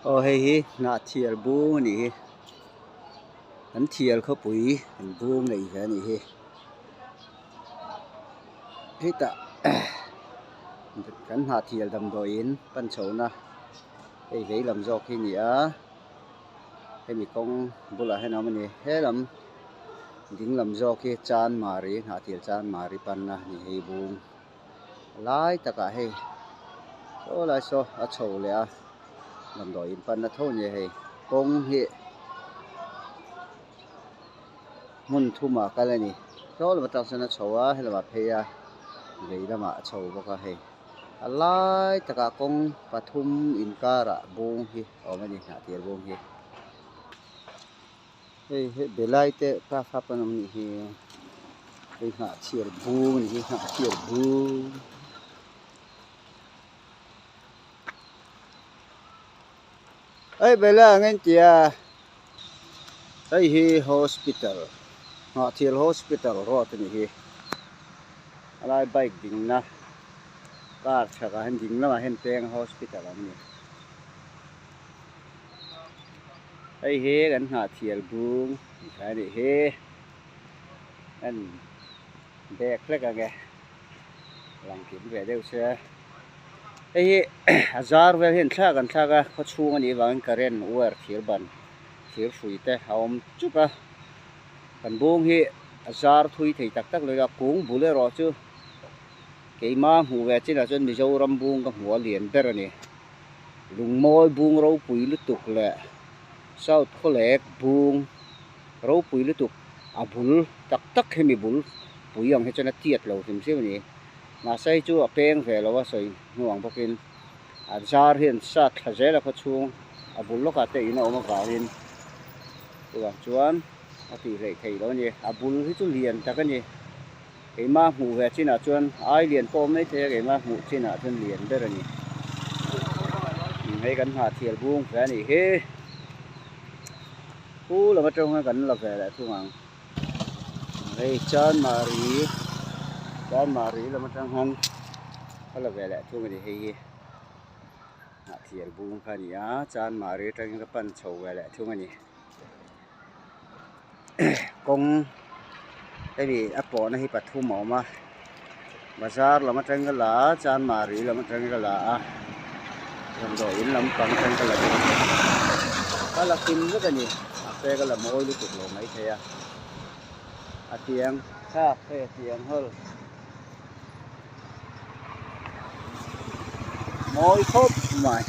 Aw hei hi hnahthial bung a nih hi an thial khawpui an bung neih ve a nih hi hetah kan hnahthial damdawiin pan chhohna hei vei lam zawk hi a ni a hemi kawng bulah hian a awm a ni helam ding lam zawk hi chanmari hnahthial chanmari panna a ni hei bung. Lai takah hei saw lai saw a chho leh a damdawi in panna tho nia hei kawng hi hmun thumah a kal a ni saw lam atang sawn a chho a helamah phei a vei lamah a chho bawk a hei a lai takah kawng pathum inkarah bung hi a awm a ni hnahtir bung hi. Hei he belai te kha kha pawn awm nih hi hei hnahchhiar bung a ni hi hnahchhiar bung hei bela ang en tia hei hi hospital hnahchhiar hospital road a ni hi a lai bike dingna car chhakah hian ding lamah hian peng hospital a awm a ni. Hei hi kan hnahthial bung tih kha a nih hi an bag hlek ang e lang kim ve deuh se hei hi a zar vel hian thlak an thlak a khaw chhung a nih avangin current wire thir ban thir hrui te a awm chuk a kan bung hi a zar thui thei tak tak lo a kung bul erawh chu keima hmuh ve chinah chuan Mizoram bung ka hmu a lian ber a ni. Lungmawi bung ropui lutuk leh South Khawlek bung ropui lutuk a bul tak tak hemi bul pui ang hi chuan a tiat lo hrim hrim a ni. Mahse hei chu a peng ve lo a sawi hnu ang bawkin a zar hian sat thla zel a khaw chhung a bul lawkah te in a awm avangin chuvang chuan a tih hleih theih loh a ni. A bul hi chu lian tak a ni. Keimah hmuh ve chinah chuan ai lian pawh awm mai thei a, keimah hmuh chinah chuan lian ber a ni. Hei kan hnahthial bung ve a nih hi. Pu lam atang hian kan la ve leh thung ang. Hei Chanmari, Chanmari lam atang hian ka la ve leh thung a ni hei hi. Hnahthial bung kha a ni a, Chanmari atangin ka pan chho ve leh thung a ni. Kawng hemi a pawhna hi pathum a awm a bazar lam atang ka la a chanmari lam atang ka la a damdawiin lampang atang ka la bawk a ka la hlim vek a ni mahse ka la mawi lutuk lo maithei a a tiang thlak hei a tiang hawl mawi khawp mai.